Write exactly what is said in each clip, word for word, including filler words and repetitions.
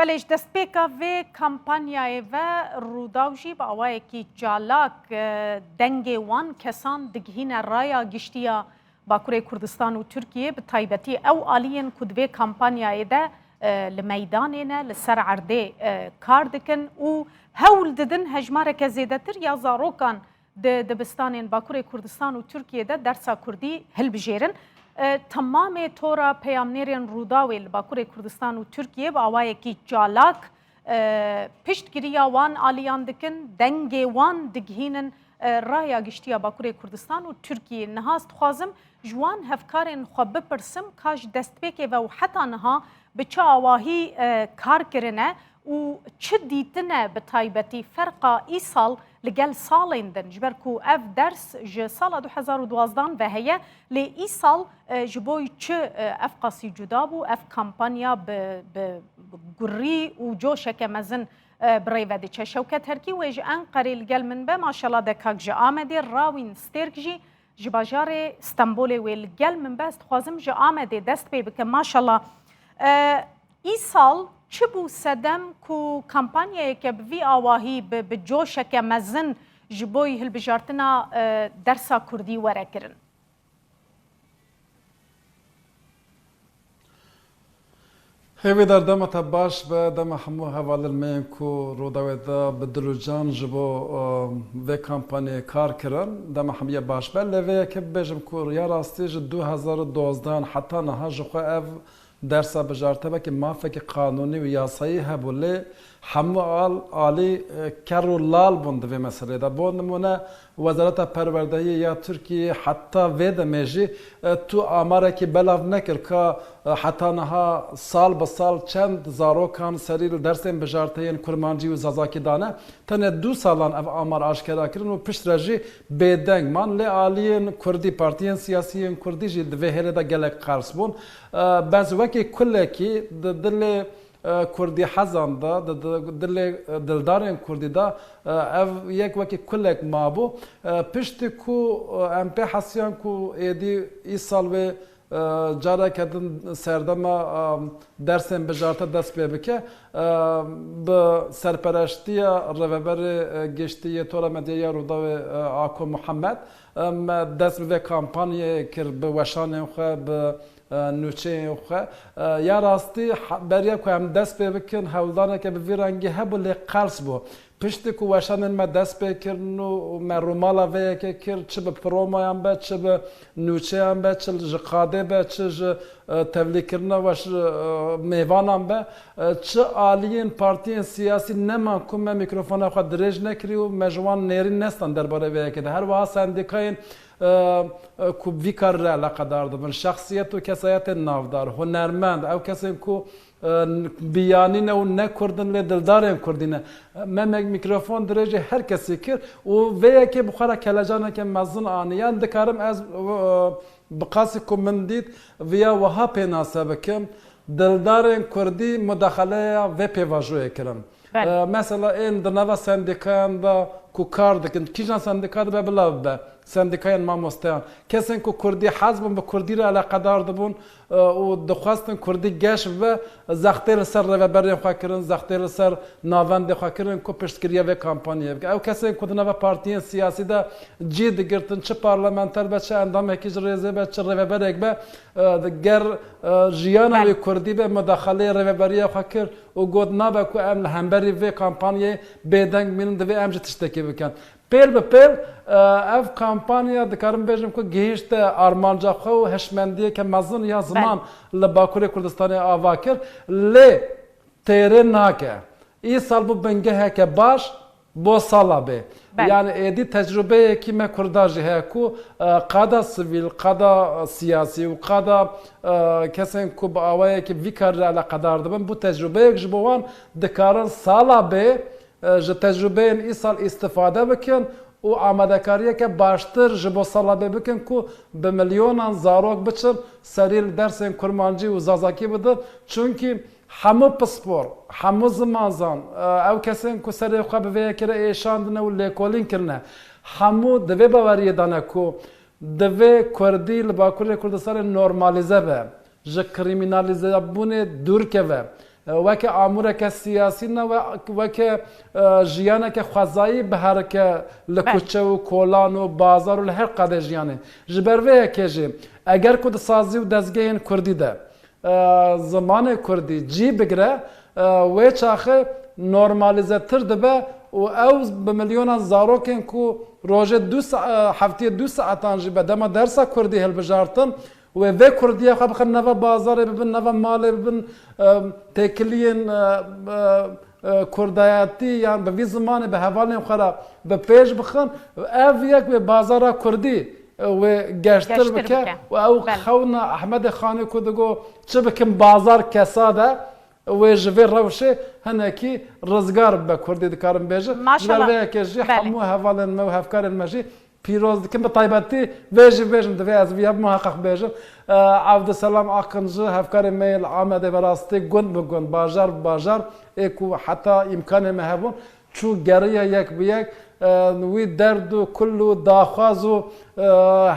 Belê, ji destpêka vê kampanyayê ve Rûdaw jî bi awayekî çalak, e, dengê wan kesan digihîne raya giştî ya Bakurê Kurdistan û Tirkiyê, bi taybetî ew aliyên ku di vê kampanyayê de, e, li meydanê ne, li ser erdê, e, kar dikin û hewl didin hejmareke zêdetir ya zarokan di dibistanên Bakurê Kurdistan û Tirkiyê de dersa kurdî hilbijêrin. E, temamê tora peyamnêrên Rûdawê li Bakurê Kurdistan û Tirkiyê bi awayekî çalak, e, piştgiriya wan aliyan dikin, dengê wan digihînin, e, raya giştî ya Bakurê Kurdistan û Tirkiyê. Niha ez dixwazim ji wan hevkarên xwe bipirsim ka ji destpêkê ve û heta niha bi çi awahî, e, kar kirine û çi dîtine, bi taybetî ferqa îsal li gel salên din, ji ber ku ev ders ji sala du hezar û duwazdeh ve heye, lê îsal, e, ji bo çi, e, ev qasî cuda bû, ev kampanya bi, bi gurî û coşeke mezin, e, bi rê ve diçe. Şewket Herkî wê ji Enqerê li gel min be, maşela de kak ji Amedê, Rawîn Stêrk jî ji bajarê Stenbolê wê li gel min be. Ez dixwazim ji Amedê dest pê bikim. Maşela, e, îsal çi bû sedem ku kampanyayeke bi vî awahî, bi, bi coşeke mezin ji bo hilbijartina, e, dersa kurdî were kirin? Hêvîdar, dema te baş be, dema hemû hevalên me yên ku Rûdawê de bi dil û can ji bo, e, vê kampanyayê kar kirin, dema hemiye baş be. Lê vê yekê bibêjim ku ya rastî ji du hezar û duwazdeh heta niha ji xwe ev dersa bijarte, belkî mafekî qanûnî û yasayî hebû, lê hemû al, alî, e, ker û lal bûn di vê meselê de. Bo nimûne, Wezareta Perwerdeyê ya Tirkiyê heta vê demê jî, e, tu amarekî belav nekir ka, e, heta niha sal bi sal çend zarokan serî li dersên bijarteyên kurmancî û zazakî dane. Tenê du salan ev amar aşkera kirin û piştre jî bêdeng man. Lê aliyên kurdî, partiyên siyasî yên kurdî jî di vê hêlê de gelek qers bûn. E, bes wekî kulekî di dilê, e, kurdî hezan de, di, di dilê, e, dildarên kurdî de, e, ev yek wekî kulek mabû. E, piştî ku, e, em pê hesiyan ku êdî îsal wê, e, careke din serdema, e, dersên bijarte dest pê bike, e, bi serpereştiya Rêveberê, e, Giştî yê Tora Medyaya Rûdawê, e, Ako Muhammed, e, me dest bi vê kampanyayê kir, bi weşanên xwe, bi, e, nûçeyên xwe. E, ya rastî, ha-, beriya ku em dest pê bikin, hewldaneke bi vî rengî hebû, lê qels bû. Piştî ku weşanên me dest pê kirin û me rûmala vê yekê kir, çi bi promoyan be, çi bi nûçeyan be, çi ji qadê be, çi ji, e, tevlîkirina weş, e, mêvanan be, e, çi aliyên partiyên siyasî neman ku me mîkrofona xwe dirêj nekirî û me ji wan nêrîn nestan derbarê vê yekê de. Her wiha sendîkayên, e, e, ku vî karî re eleqedar dibin, şexsiyet û kesayetên navdar, hunermend, ew kesên ku e, biyanî ne û ne Kurd in, lê dildarên Kurdî ne. Me, me mîkrofon dirêjê her kesî kir û vê yekê bi xwe re kelecaneke mezin anî. Yan dikarim ez, e, bi qasî ku min dît, viya wiha pênase bikim, dildarên Kurdî mudaxaleya vê pêvajoyê kirin. Belê. E, mesela ên di nava sendîkayan de ku kar dikin, kîjan sendîka dibe bila bibe, sendîkayên mamosteyan. Kesên ku kurdî hez bin, bi kurdî re eleqedar dibûn, e, û dixwestin kurdî geş bibe, zextê li ser rêveberên xwe kirin, zextê li ser navendê xwe kirin ku piştgiriya vê kampanyayê bike. Ew kesên ku di nava partiyên siyasî de cî digirtin, çi parlamenter be, çi endamekî ji rêzê be, çi rêveberek be, e, ger, e, jiyana Belê. wê kurdî be, mudaxaleyê rêveberiya xwe kir û got, nabe ku em li hemberî vê kampanyayê bêdeng bimînin, divê em jî tiştekî bikin. Pêl bi pêl, e, ev kampanya, dikarim bêjim ku gihîşte armanca xwe û hişmendiyeke mezin ya ziman Belê. li Bakurê Kurdistanê ava kir. Lê têrê nake. Îsal bû bingeheke baş bo sala bê. Belê. Yani êdî tecrubeyekî me Kurda jî heye ku, e, qada sivîl, qada siyasî û qada, e, kesên ku bi awayekî vî karî re eleqedar dibin, bû tecrubeyek ji bo wan, dikarin sala bê, e, ji tecrubeyên îsal îstifade bikin û amadekariyeke baştir ji bo sala bê bikin ku bi milyonan zarok biçin serî li dersên kurmancî û zazakî bidin. Çunkî hemû pispor, hemû zimanzan, e, ew kesên ku serê xwe bi vê yekê re êşandine û lêkolîn kirine, hemû di vê baweriyê de ne ku divê kurdî li Bakurê Kurdistanê normalîze be, ji krîmînalîzebûnê dûr keve. E, weke amûreke siyasî ne, we-, weke, e, jiyaneke xwezayî biherike li Belê. kuçe û kolan û bazar û li her qadê jiyanê. Ji ber vê yekê jî, eger ku di sazî û dezgehên kurdî de, e, zimanê kurdî cî bigire, e, wê çaxê normalîzetir dibe û ew bi milyonan zarokên ku rojê du sa-, e, heftiyê du saetan jî be dema dersa kurdî hilbijartin, wê vê kurdiya xwe bixin nava bazarê bibin, nava malê bibin, e, têkiliyên, e, e, e, kurdayetî yan bi vî zimanê bi hevalên xwe re bi pêş bixin, ev yek wê bazara kurdî, e, wê geştir Geştir bike bike. û ew Belê. xewna Ehmedê Xanê ku digo çi bikim bazar kesa de, wê ji vê rewşê hinekî rizgar bibe, kurdî dikarin bêjin. Ji ber Maşallah. vê yekê jî Belê. hemû hevalên me û hevkarên me jî pîroz dikim. Bi taybetî vê jî bêjim, divê ez viya muheqeq bêjim. E, Evdiselam Akınjı, hevkarê me yê li Amedê, bi rastî gund bi gund, bajar bi bajar, ê ku heta îmkanê me hebûn, çû geriya yek bi yek, e, wî derd û kul û daxwaz û, e,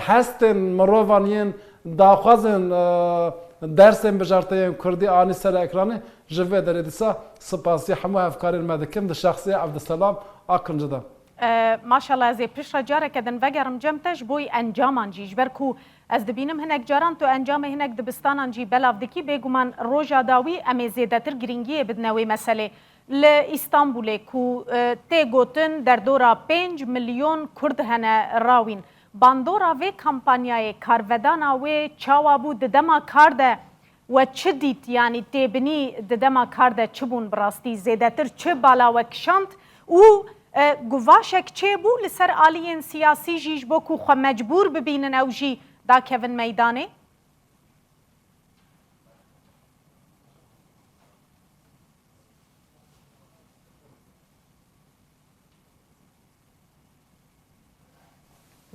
hestên mirovan yên daxwazên, e, dersên bijarteyên kurdî anî ser ekranê. Ji vê derê dîsa spasî hemû hevkarên me dikim di şexsê Evdiselam Akınjı de. E, maşallah, ez ê piştre careke din vegerim cem te ji bo encaman jî. Ji ber ku ez dibînim hinek caran tu encamê hinek dibistanan jî belav dikî, bêguman roja dawî em ê zêdetir girîngiyê bidine wê meselê. Li Îstanbulê ku, e, tê gotin derdora pênc milyon Kurd hene rawîn. Bandora vê kampanyayê karvedana wê çawa bû di dema kar de? We çi dît, yanî têbinî di dema kar de çi bûn bi rastî? Zêdetir çi bala we kişand û, e, guvaşek çêbû li ser aliyên siyasî jî ji bo ku xwe mecbûr bibînin ew jî dakevin meydanê?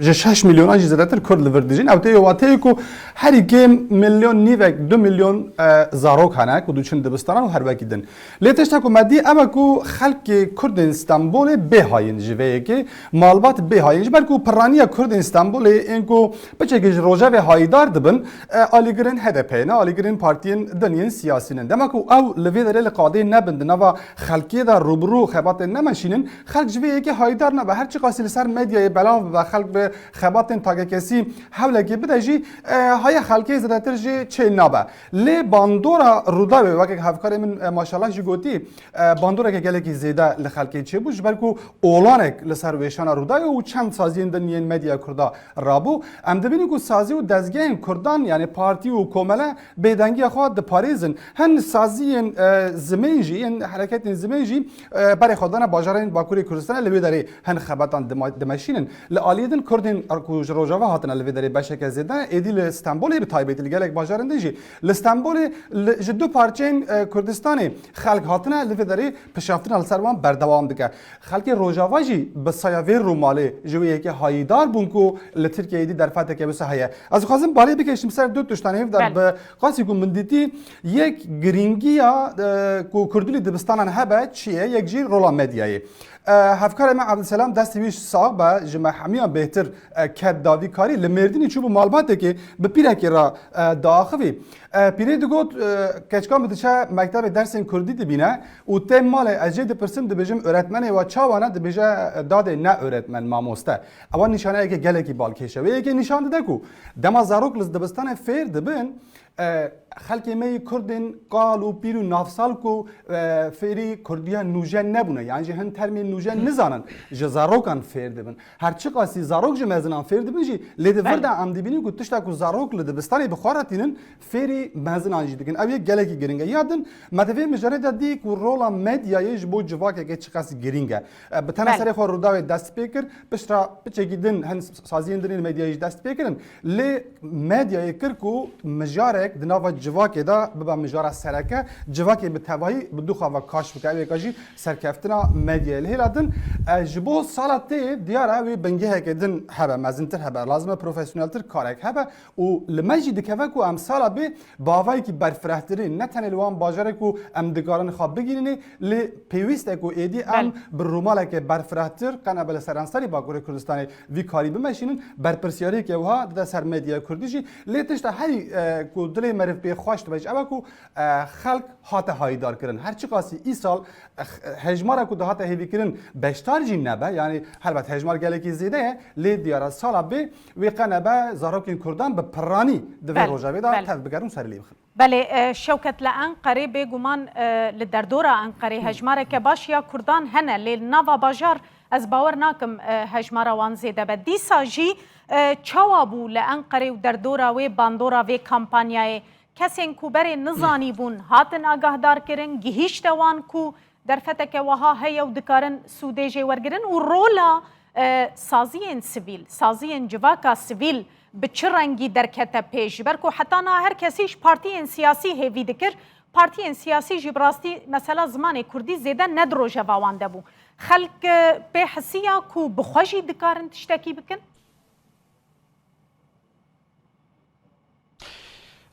Ji şeş milyonan jî zêdetir Kurd li vir dijîn. Ew tê wateyê ku herî kêm milyon nîvek, du milyon, e, zarok hene ku diçin dibistanan û her wekî din. Lê tişta ku me dî ew e ku xelkê Kurdên Stenbolê bêha yin ji vê yekê, malbat bêha yin. Ji ber ku piraniya Kurdên Stenbolê ên ku piçekî ji rojevê hayîdar dibin, e, alîgirên H D P ne, alîgirên partiyên din yên siyasî ne. Dema ku ew li vê derê li qadê nebin, di nava xelkê de rûbirû xebatê nemeşînin, xelk ji vê yekê hayîdar nabe. Her çiqasî li ser medyayê belav bibe, xelk bi xebatên takekesî hewlekê bide jî, e, haya xelkê zêdetir jî çê nabe. Lê bandora Rûdawê, wekek hevkarê min, e, maşallah jî gotî, e, bandoreke gelekî zêde li xelkê çêbû, ji ber ku olanek li ser wêşana Rûdawê û çend saziyên din yên medya kurda rabû. Em dibînin ku sazî û dezgehên kurdan, yanî partî û komele, bêdengiya xwe diparêzin. Hin saziyên, e, zimên jî, yên hereketên zimên jî, e, berê xwe dane bajarên Bakurê Kurdistanê, li wê derê hin xebetan dima-, dimeşînin. Li aliyê din Kurdên ku ji Rojava hatine li vê derê beşeke zêde, êdî li Stenbolê bi taybetî li gelek bajarên din jî. Li Stenbolê li, ji du parçeyên, e, Kurdistanê xelk hatine li vê derê pişaftina li ser wan berdewam dike. Xelkê Rojava jî bi saya vê rûmalê ji wê yekê hayîdar bûn ku li Tirkiyeyê dî derfeteke wisa heye. Ez dixwazim balê bikêşim ser du tiştan hêv de Belê. bi qasî ku min dîtî yek girîngiya, e, ku kurdilî dibistanan hebe çi ye, yek jî rola medyayê. E, hevkarê me Evdiselam destê wî sax be, ji me hemiyan bêhtir, e, ket da vî karî. Li Mêrdînî çûbû malbatekê bi pîrekê re, e, diaxivî. E, pîrê digot, e, keçika min diçe mektebê dersên kurdî dibîne û tê malê ez jê dipirsim, dibêjim, "Öğretmenê we çawa ne?" Dibêje, "Dadê ne öğretmen, mamoste." Ewa nîşaneyeke gelekî balkêş e. Wê yekê nîşan dide ku dema zarok li dibistanê fêr dibin, e, xelkê me yê Kurdên qal û pîr û navsal ku, e, fêrî kurdiya nûjen nebûne, yan jî hin termên nûjen nizanin, ji zarokan fêr dibin. Her çiqasî zarok ji mezinan fêr dibin jî, lê di vir Belê. de em dibînin ku tişta ku zarok li dibistanê bi xwe re tînin, fêrî mezinan jî dikin. Ew yek gelekî giring e. Ya din, me di vê mijarê de dî ku rola medyayê ji bo civakekê çiqas giring e. E, bi tena Belê. serê xwe Rûdawê dest pê kir, piştre piçekî din hin saziyên din ên medyayê jî dest pê kirin. Lê medyayê kir ku mijarek di nava civakê de bibe mijara sereke, civakê bi tevahî bi du xwe ve kaş bike. Ew yeka jî serkeftina medyayê. Li hêla din, e, ji bo sala tê diyar e wê bingeheke din hebe, mezintir hebe, lazim e profesyoneltir karek hebe û li me jî dikeve ku em sala bê bi avayekî berfirehtirî, ne tenê li wan bajarê ku em dikarin xwe bigihînê, lê pêwîst e ku êdî em Belê. bi rûmaleke berfirehtir, qe nebe li seranserî Bakurê Kurdistanê vî karî bimeşînin, berpirsiyariyeke wiha dide ser medyaya kurdî jî. Lê tişta herî, e, ku dilê meriv Xweş dibe ji ew e ku, e, xelk hate hayîdar kirin. Her çiqasî îsal, e, hejmara ku dihate hêvîkirin beşdar jî nebe, yanî helbet hejmar gelekî zêde ye, lê diyar e sala bê wê qe nebe zarokên Kurdan bi piranî di vê Belê, rojevê de belê. tev bigerin û serê lê bixin. Belê, e, Şewket, li Enqerê bêguman, e, li derdora Enqerê hejmareke baş ya Kurdan hene, lê li nava bajar ez bawer nakim, e, hejmara wan zêde be. Dîsa jî, e, çawa bû li Enqerê û derdora wê bandora vê kampanyayê? Kesên ku berê nizanîbûn hatin agahdarkirin, gihîşte wan ku derfeteke wiha heye û dikarin sûdê jê wergirin û rola, e, saziyên sivîl, saziyên civaka sivîl bi çi rengî derkete pêş? Ji ber ku heta niha her kesî ji partiyên siyasî hêvî dikir, partiyên siyasî jî bi rastî mesela zimanê kurdî zêde ne di rojeva wan de bû. Xelk, e, pê hisiya ku bi xwe jî dikarin tiştekî bikin?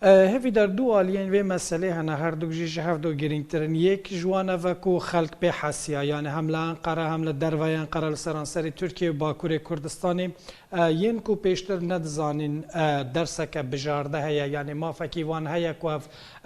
E, Hêvîdar, du aliyên vê meselê hene, herduk jî ji hevdu girîngtir in. Yek ji wan ev e ku xelk pê hesiya, yanî hem li Enqere hem li derveyê Enqere, li seranserî Tirkiye û Bakurê Kurdistanê, e, yên ku pêştir nedizanîn, e, derseke bijarde heye, yanî mafekî wan heye ku ev,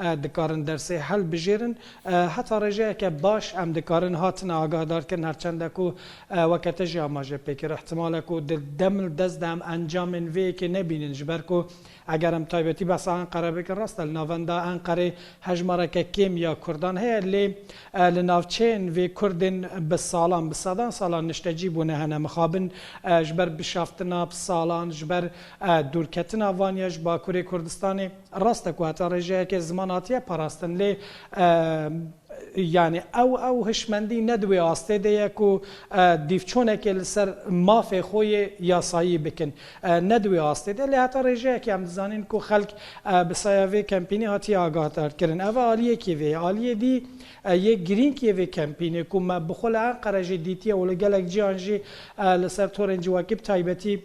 e, dikarin dersê hilbijêrin. E, heta rêjeyeke baş em dikarin hatin agahdarkirin, her çende ku, e, weke te jî amaje pê kir. Îhtimal e ku di dem li dest de em encamên vê yekê nebînin, ji ber ku eger em taybetî behsa Enqere bikin, rast e, li navenda Enqerê hejmareke kêm ya Kurdan heye, lê, e, li navçeyên vê Kurdên bi salan, bi sedan salan niştecî bûne hene mixabin, e, ji ber bişaftina bi salan, ji ber, e, dûrketina van ya ji Bakurê Kurdistanê. Rast e ku heta rêjeyeke ziman hatiye parastin, lê, e, yanî ew, ew hişmendî ne di wê astê de ye ku, e, dîvçonekê li ser mafê xwe yê yasayî bikin. E, ne di wê astê de, lê heta rêjeyekê em dizanin ku xelk, e, bi saya vê kempînê hatiye agahdarkirin. Ev aliyekê vê ye. Aliyê dî, e, yê girîng yê vê kempînê ku me bi xwe li Enqere jî dîtiye û li gelek ciyan jî, e, li ser torên civakî bi taybetî,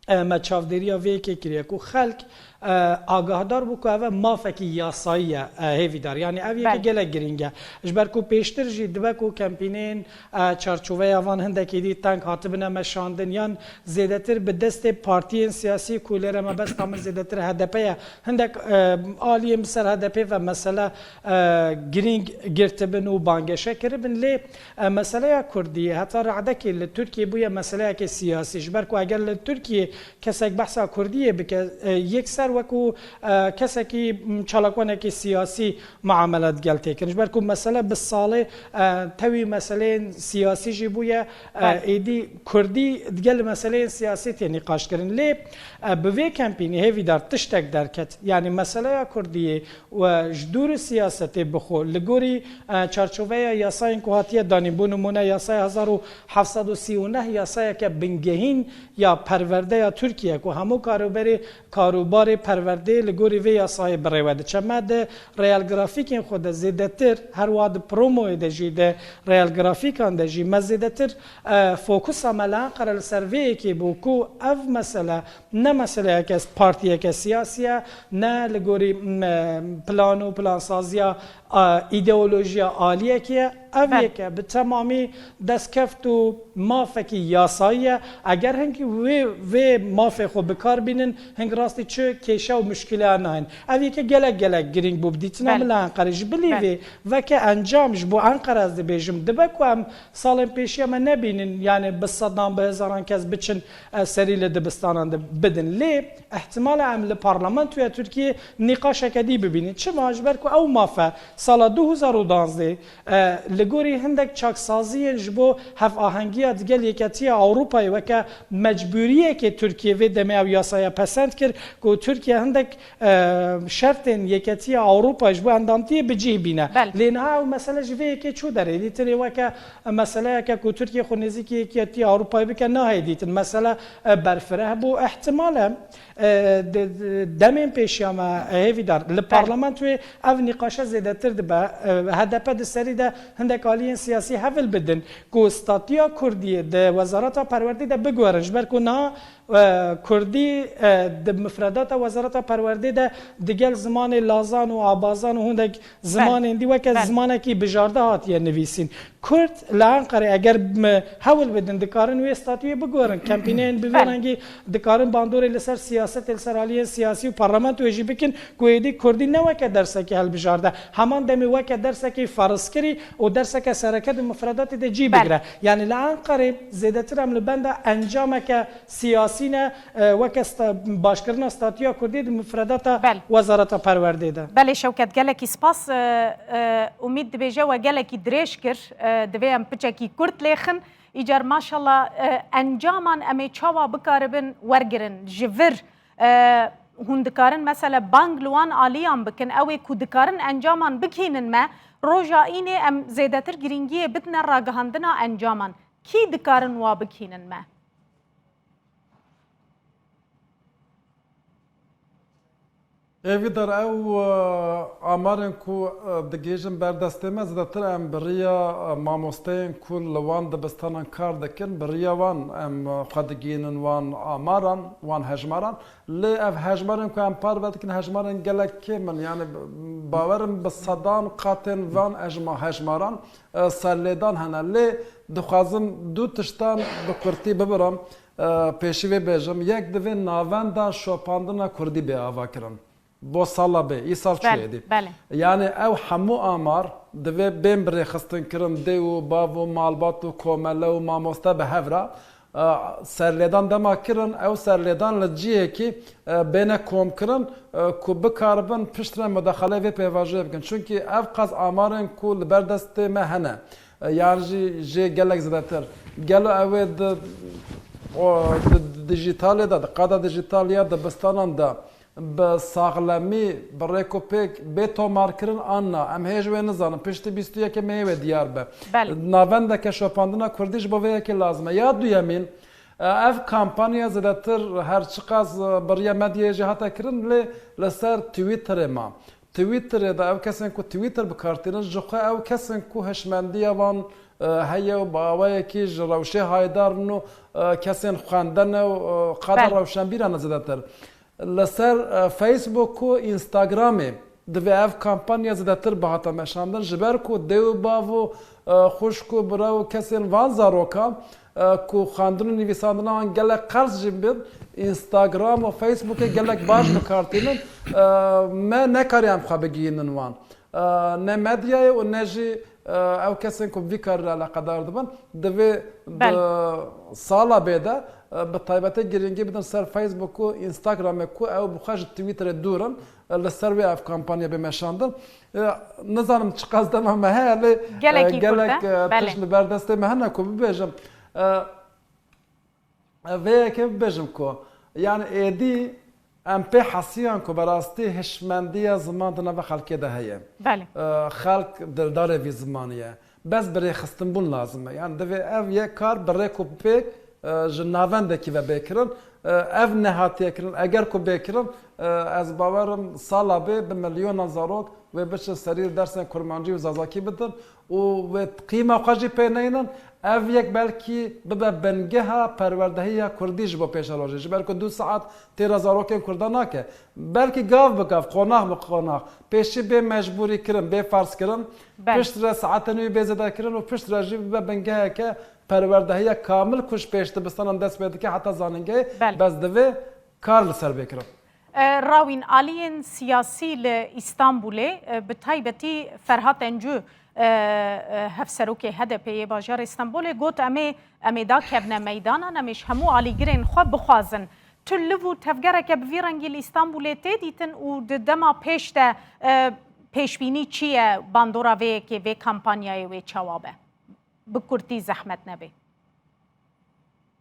e, me çavdêriya vê yekê kiriye ku xelk, e, agahdar bû ku ev e mafekî yasayî ye, e, Hêvîdar. Yanî ev yekê Belê. gelek girîng e. Ji ber ku pêştir jî dibe ku kempînên, e, çarçoveya van hindekî dî teng hatibine meşandin yan zêdetir bi destê partiyên siyasî ku lêre mebesta min zêdetir H D P ye. Hindek, e, aliyên bi ser H D P ve mesele, e, girîng girtibin û bangeşe kiribin. Lê E, meseleya Kurdî heta radekê li Tirkiyê bûye meseleyeke siyasî. Ji ber ku eger li Tirkiyê kesek behsa Kurdiyê bike, e, yekser wekû, e, kesekî, m, çalakvanekî siyasî muamele digel tê kirin. Ji ber ku mesele bi salê, e, tewî meseleyên siyasî jî bûye, e, Belê. êdî Kurdî digel meseleyên siyasî tê nîqaş kirin. Lê, e, bi vê kempînê Hêvîdar tiştek derket. Yanî meseleya Kurdiyê we ji dûrî siyasetê bixwe, li gorî, e, çarçoveya yasayên ku hatiye danîn, bo nimûne yasaya hezar û heft sed û sî û neh yasayeke bingehîn ya perwerdeya Tirkiye ku hemû karûberê, karûbarê perwerdeyê li gorî vê yasayê bi rê ve diçe. Me di reyelgrafîkên xwe de zêdetir, her wiha di promoyê de jî di reyelgrafîkan de jî me zêdetir, e, fokusa me li Enqere li ser vê yekê bû ku ev mesele ne meseleyeke partiyeke siyasî ye, ne li gorî, m, plan û plansaziya, a, îdeolojiya aliyekê ye. Ev Belê. yeke bi temamî destkeft û mafekî yasayî ye. Eger hingî wê, vê mafê xwe bi kar bînin, hing rastî çi kêşe û muşkile nayên. Ev yeke gelek gelek girîng bû bi dîtina Belê. min li Enqerê. Ji bilî Belê. vê, veke encam ji bo Enqere ez dibêjim, dibe ku em salên pêşiya me nebînin, yanî bi sedan, bi hezaran kes biçin, e, serî li dibistanan de bidin. Lê ihtimal e em li parlamentoya Tirkiyê nîqaşeke dî bibînin. Çima? Ji ber ku ew mafe sala du hezar û duwazdeh, e, li gorî hindek çaksaziyên ji bo hevahengiya digel Yeketiya Ewropayê weke mecbûriyekê Tirkiye vê demê ew yasaya pesend kir ku Tirkiye hindek e, şertên Yeketiya Ewropa ji bo endamtiyê bi cih bîne. Belê. Lê niha ew mesele ji vê yekê çû derê. Lîtirê weke, e, meseleyeke ku Tirkiye xwe nêzîkî Yeketiya Ewropayê bike nahê dîtin. Mesele, e, berfireh bû. Îhtimal e, e, de-, de-, demên pêşiya me, e, Hêvîdar, li Belê. parlamentoyê ev nîqaşe zêdetir dibe. E, H D P di serî de hindek aliyên siyasî hevil bidin ku statuya Kurdiyê di Wezareta Perwerdê de biguherin. Ji ber ku niha E, Kurdî, e, di mifredata Wezareta Perwerdê de digel zimanê lazan û abazan û hindek zimanên dî weke zimanekî bijarde hatiye nivîsîn. Kurd li Enqerê eger, m-, hewl bidin, dikarin wê statuyê biguherin. Kempîneyên bi vî rengî dikarin bandorê li ser siyasetê, li ser aliyên siyasî û parlamentoyê jî bikin ku êdî Kurdî ne weke dersekî hilbijarte, heman demê weke dersekî ferizkirî û derseke sereke di mifredatê de cî bigire. Yanî li Enqerê zêdetir em li benda encameke siyasî ne, e, weke sta-, başkirina statûya Kurdî di mifredata Wezareta Perwerdê de. Belê Şewket, gelekî spas. E, e, Umît dibêje we gelekî dirêj kir, e, divê em piçekî kurt lêxin. Îcar maşallah, e, encaman em ê çawa bikaribin wergirin ji vir, e, hûn dikarin mesela bang li wan aliyan bikin, ew ê ku dikarin encaman bikînin me, roja înê em zêdetir girîngiyê bidine ragihandina encaman. Kî dikarin wa bikînin me? Êvî der ew, e, amarên ku, e, digihîjin ber destê me, zêdetir em bi riya, e, mamosteyên ku li wan dibistanan kar dikin, bi riya wan em, e, xwe digihînin wan amaran, wan hejmaran. Lê ev hejmarên ku em parve dikin, hejmarên gelek kêm in. Yanî, bawer im bi sedan qatên van ejma-, hejmaran, e, serlêdan hene. Lê dixwazim du tiştan bi kurtî bibirim, e, pêşî vê bêjim. Yek, divê navenda şopandina kurdî bê avakirin. Bo sala bê, îsal çûye dî. Belê. Yanî ew hemû amar divê bên birêxistin kirin, dê û bav û malbat û komele û mamoste bi hev re. E, serlêdan dema kirin, ew serlêdan li cihekî, e, bêne komkirin, e, ku bikaribin piştre mudaxaleyê vê pêvajoyê bikin. Çunkî ev qas amarên ku li ber destê me hene, e, yan jî jê gelek zêdetir. Gelo ew ê di, o, di, di dijîtalê de, di qada dijîtal ya dibistanan de bi saxlemî, bi rêk û pêk bê tomarkirin an na? Em hê ji wê nizanin. Piştî bîst û yekê meyê wê diyar be. Belê. Navendeke şopandina kurdî ji bo vê yekê lazim e. Ya duyemîn, e, ev kampanya zêdetir her çiqas, e, bi riya medyayê jî hate kirin, lê li ser Twitterê ma. Twitterê de ev kesên ku Twitter bi kar tînin, ji xwe ew kesên ku hişmendiya wan, e, heye û bi awayekî ji rewşê haydar in û, e, kesên xwendene û, e, qada rewşenbîran e zêdetir. Li ser, e, Facebook û Instagramê divê ev kampanya zêdetir bihata meşandin, ji ber ku dê û bav û, e, xwişk û bira û kesên van zarokan, e, ku xwendin û nivîsandina wan gelek qers jî bin, Instagram û Facebookê gelek baş bi kar tînin, e, me nekariye em xwe bigihînin wan. E, ne medyayê û ne jî, e, ew kesên ku bi vî karî re eleqedar dibin, divê di sala bê de, e, bi taybetî girîngî bidin ser Facebook û Instagramê ku ew bi xwe ji Twitterê dûr in, e, li ser wê ev kampanya bê meşandin. E, nizanim çiqas dema me heye, lê, e, gelek, e, tişt li ber destê me hene ku bibêjim. E, Vê yekê bibêjim ku, yanî êdî em pê hesiyan ku berastî hişmendiya ziman di nava xelkê de heye. Belê. E, xelk dildarê vî zimanî ye. Bes bi rêxistinbûn lazim e. Yanî divê ev yek kar bi rêk û pêk, e, ji navendekî ve bê kirin. E, ev nehatiye kirin. Eger ku bê kirin, e, ez bawer im sala bê bi milyonan zarok wê biçin serî dersên kurmancî û zazakî bidin û wê qîma xwe jî pê neynin. Ev yek belkî bibe bingeha perwerdehiya kurdî ji bo pêşerojê. Ji ber ku du saet têra zarokên kurdan nake. Belkî gav bi gav, qonax bi qonax, pêşî bê mecbûrî kirin, bê ferz kirin, belê, piştre saetên wî bê zêde kirin û piştre jî bibe bingeheke perwerdehiya kamil ku ji pêş dibistanan dest pê dike heta zanîngehê, belê, bes divê kar li ser bê kirin. E, Rawîn, aliyên siyasî li Îstanbulê, e, bi taybetî Ferhat Encû, e, e, hevserokê H D P'ê yê bajarê Stenbolê got, em ê, em ê dakevne meydanan, em ê ji hemû alîgirên xwe bixwazin. Tu liv û tevgereke bi vî rengî li Îstanbulê tê dîtin û di dema pêş de, e, pêşbînî çi ye bandora vê yekê, vê kampanyayê wê çawa be? Bi kurtî zehmet nebê.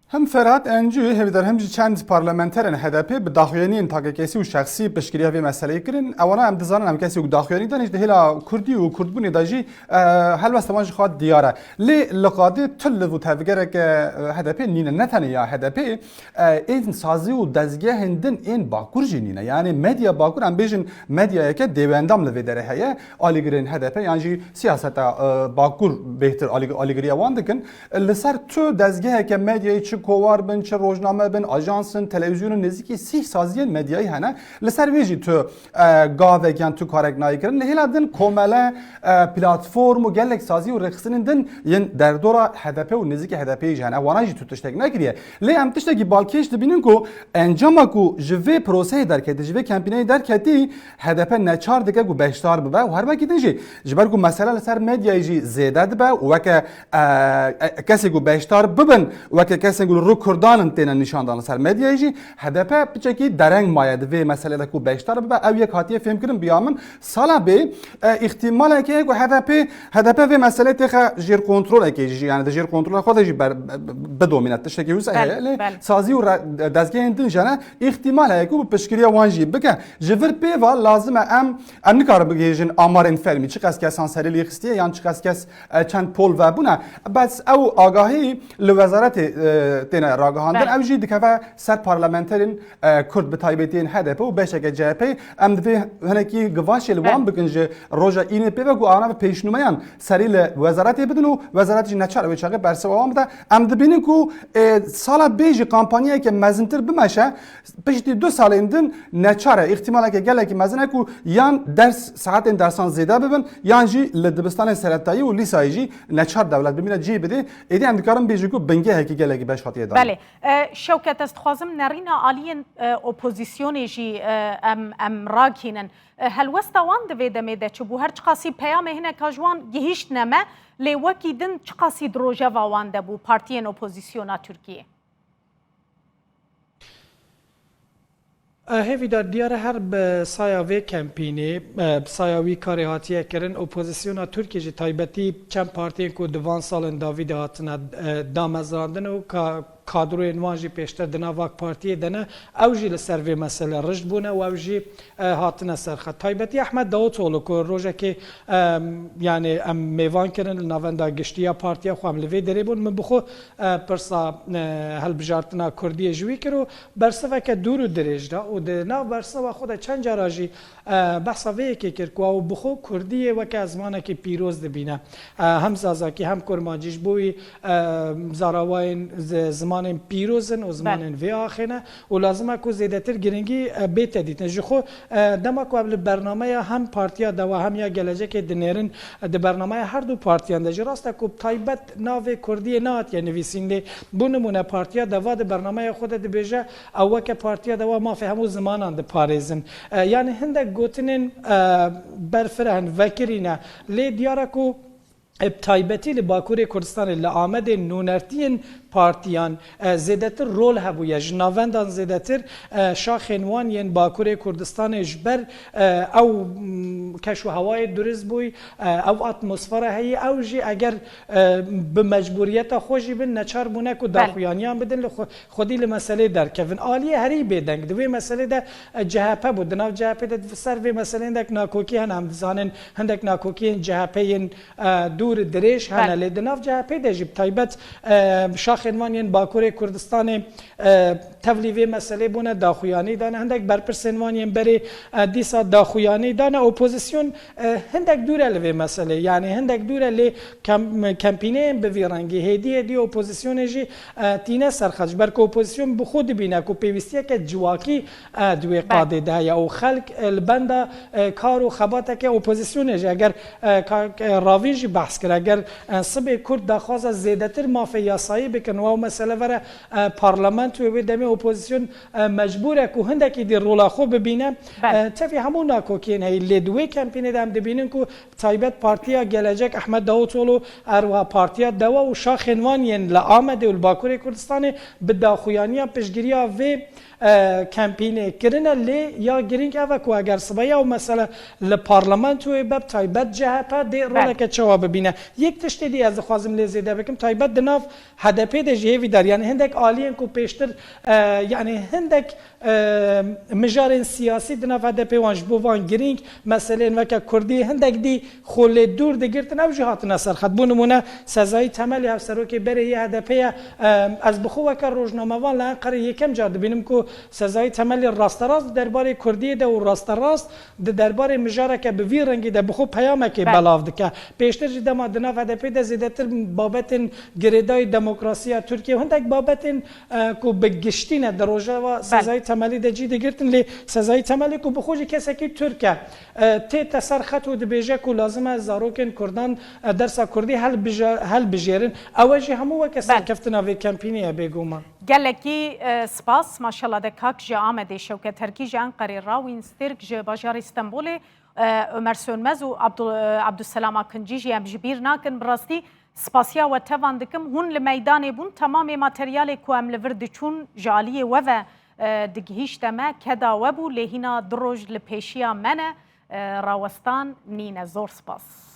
Hem Ferhat Encû, hêvîdar hem jî çend parlamenterên H D P bi daxuyaniyên takekesî û şexsî piştgiriya vê meseleyê kirin. Ewana em dizanin em kesê ku daxuyanî danî ji di hêla kurdî û kurdbûnê de jî, e, helwesta wan ji xwe diyar e. Lê li qadê tu liv û tevgereke, e, H D P nîne, ne tenê ya H D P, e, ên sazî û dezgehên din ên Bakur jî nîne. Yanî medya Bakur, em bêjin medyayeke dêwendam li vê derê heye, alîgirên H D P yan jî siyaseta, e, Bakur bêhtir alî-, alîgiriya wan dikin. Li ser tu dezgeheke medyayê çi kovarbin, çi rojname bin, ajansın, televîzyonun, nêzîkî sîh saziyên medyayî hene. Li ser wê jî tu e, gavek yan tu karek nayê kirin. Li hêla din komele, e, platform û gelek sazî û rêxistinên din yên derdora H D P û nêzîkî H D P'yê jî hene. Wana jî tu tiştek nekiriye. Lê em tiştekî balkêş dibînin ku encama ku ji vê proseyê derketî, ji vê kampîneyê derketî, H D P neçar dike ku beşdar bibe û her wekî din jî ji ber ku mesele li ser medyayê jî zêde dibe û weke, e, e, kesê ku beşdar bibin, weke kesên ku li rû Kurdan in têne nîşandan li ser medyayê jî, H D P piçekî dereng maye di vê meselê de ku beşdar bibe. Ew yek hatiye fêmkirin, biya min sala bê, e, îhtimalek heye ku H D P, H D P vê meselê têxe jêr kontrolekê jî, yani di jêr kontrola xwe de jî ber, bidomîne. Tiştekî wisa heye, lê sazî û re-, dezgehên din jene îhtimal heye ku bi piştgiriya wan jî bike. Ji vir pê ve lazim e em, em nikarin bigihêjin amarên fermî, çiqas kesan serê lê xistiye yan çiqas kes, e, çend pol vebûne. Bes ew agahî li wezaretê, e, têne ragihandin. Ew jî dikeve ser parlamenterên, e, Kurd, bi taybetî yên H D P û beşeke C H P. Em divê hinekî givaşê li wan bikin ji roja înê pê ve ku ana bi pêşnûmeyan serî li wezaretê bidin û wezaret jî neçar wê çaxê bersiva wan bide. Em dibînin ku, e, sala bê jî kampanyayeke mezintir bimeşe, piştî du salên din neçar e. Îhtimaleke gelekî mezin e ku yan ders, saetên dersan zêde bibin, yan jî li dibistanên seretayî û lîsayî jî neçar dewlet bimîne cihê bidê. Êdî em dikarin bêjin ku bingehekî gelekî beş hatiye dan. Belê. E, Şewket, ez dixwazim nerîna aliyên, e, opozisyonê jî, e, em, em rakînin. E, helwesta wan di vê demê de çi bû? Her çiqasî peyamê hineka ji wan gihîştine me, lê wekî din çiqasî di rojeva wan de bû partiyên opozisyona Tirkiyê? E, Hêvîdar, diyar e her bi saya vê kempînê, e, bi saya wî karê hatiye kirin, opozisyona Tirkiyê ji taybetî çend partiyên ku di van salên dawî de hatine, e, damezrandin û ka-, kadroyên wan jî pêştir di nav AK Partiyê de ne, ew jî li ser vê mesele rişt bûne û ew jî, e, hatine ser xet. Taybetî Ehmed Davutoğlu ku rojekê, e, yani em mêvan kirin li navenda giştî ya partiya xwe, em li vê derê bûn, min bi xwe, e, pirsa, e, hilbijartina Kurdiyê ji wî kir û bersiveke dûr û dirêj da û di nav bersiva xwe de çend cara jî, e, behsa vê yekê kir ku ew bi xwe Kurdiyê weke zimanekî pîroz dibîne. E, hem Zazakî hem Kurmancî ji bo wî, e, zarawayên zi-, zimanên pîroz in û zimanên vê axê ne û lazim e ku zêdetir girîngî, e, bête dîtin. Ji xwe, e, dema ku ev li bernameya hem Partiya Deva hem ya Gelecekê dinêrin, e, di bernameya her du partiyan de jî rast e ku taybet navê Kurdiyê nehatiye nivîsîn, lê bo nimûne Partiya Deva di bernameya xwe de dibêje, ew weke Partiya Deva mafê hemû zimanan diparêzin. E, yani hindek gotinên, e, berfireh in, vekirî ne. Lê diyar e ku, e, bi taybetî li Bakurê Kurdistanê, li Amedê nûnertiyên partiyan, e, zêdetir rol hebûye. Ji navendan zêdetir, e, şaxên wan yên Bakurê Kurdistanê ji ber, e, ew, m, keş û hewayê durist bûy, e, ew atmosfera heyî, ew jî eger, e, bi mecbûriyeta xwe jî bin, neçar bûne ku daxuyaniyan bidin, li xwe-, xwedî li meselê derkevin. Aliyê herî bêdeng di wê meselê de, e, C H P bû. Di nav C H P de ser vê meselê hindek nakokî hene. Em dizanin hindek nakokiyên C H P yên, e, dûr dirêj hene. Lê di nav C H P de jî bi taybet, e, şaxên wan yên Bakurê Kurdistanê, e, tevlî vê meselê bûne, daxuyanî dane. Hindek berpirsên wan yên berê, e, dîsa daxuyanî dane. Opozisyon, e, hindek dûr e li vê meselê. Yani hindek dûr e lê kem-, kempîneyên bi vî rengî hêdî hêdî opozisyonê jî, e, tîne ser xet. Ji ber ku opozisyon bi xwe dibîne ku pêwîstiyeke civakî, e, di wê qadê de heye û xelk, e, li benda, e, kar û xebateke opozisyonê jî eger, e, ka-, e, Ravîn jî behs kir, eger, e, sibê Kurd daxwaza zêdetir mafê yasayî bikin û ew mesele vere, e, parlamentoyê, wê demê opozisyon, e, mecbûr e ku hindekî dî rola xwe bibîne. E, tevî hemû nakokiyên heyî, lê di wê kempînê de em dibînin ku taybet Partiya Gelecek Ehmed Davutoğlu, her wiha Partiya Deva û şaxên wan yên li Amedê û li Bakurê Kurdistanê bi daxuyaniya piştgiriya vê, e, kempînê kirine, lê ya girîng ev e ku eger sibeya ew mesele li parlamentoyê be, bi taybet C H P dê roleke çawa bibîne. Yek tiştê dî ez dixwazim lê zêde bikim, taybet di nav H D P de jî Hêvîdar, yani hindek aliyên ku pêştir, e, yani hindek, e, mijarên siyasî di nav H D P wan ji bo van girîng, meseleyên weke Kurdî hindek dî xwe lê dûr digirtin, ew jî hatine ser xet. Bo nimûne Sezai Temelî, hevserokê berê yê H D P ye. E, ez bi xwe weke rojnamevan li Enqerê yekem car dibînim ku Sezai Temelî rasterast di derbarê Kurdiyê de û rasterast di derbarê mijareke bi vî rengî de bi xwe peyamekê belav dike. Pêştir jî dema di nav H D P de zêdetir babetên girêdayî demokrasiyê ya Tirkiye û hindek babetên, e, ku bi giştî ne di rojeva sezayî temelî de cî digirtin, lê sezayî temelî ku bi xwe jî kesekî Tirk e, e, tête ser xet û dibêje ku lazim e zarokên Kurdan, e, dersa Kurdî helbije-, helbijêrin. Ew e jî hemû weke serkeftina vê kempînê ye bêguman. Gelekî, e, spas. Maşallah de kak ji Amedê, Şewket Terkî ji Enqerê, Rawîn Stêrk ji bajarê Stenbolê, e, Ömer Sönmez û Abdul-, e, Abdulselam Akincî jî em ji bîr nakin. Bi rastî spasiya we tevan dikim. Hûn li meydanê bûn. Temamê materyalê ku em li vir diçûn ji aliyê we ve, e, digihîşte me, keda we bû, lê hîna du roj li pêşiya me ne, e, rawestan nîne. Zor spas.